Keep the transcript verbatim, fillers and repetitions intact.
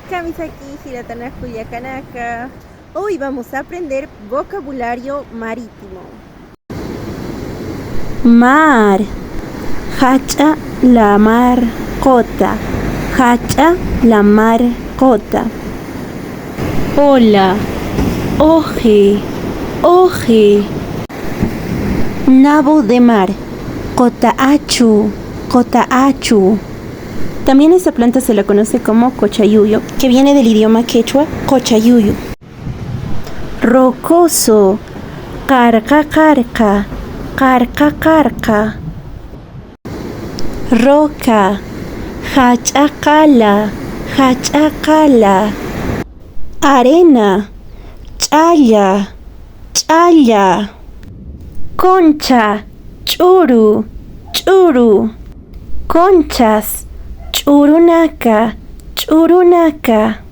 Kamisaki, jilatanaka, kullakanaka. Hoy vamos a aprender vocabulario marítimo. Mar. Jach'a lamar qota. Jach'a lamar qota. Ola. Oji. Oji. Nabo de mar. Qota achu. Qota achu. También esta planta se la conoce como cochayuyo, que viene del idioma quechua cochayuyo. Rocoso. Qarqa qarqa. Qarqa qarqa. Roca. Jach'a qala. Jach'a qala. Arena. Ch'alla. Ch'alla. Concha. Ch'uru. Ch'uru. Conchas. Ch'urunaka. Ch'urunaka.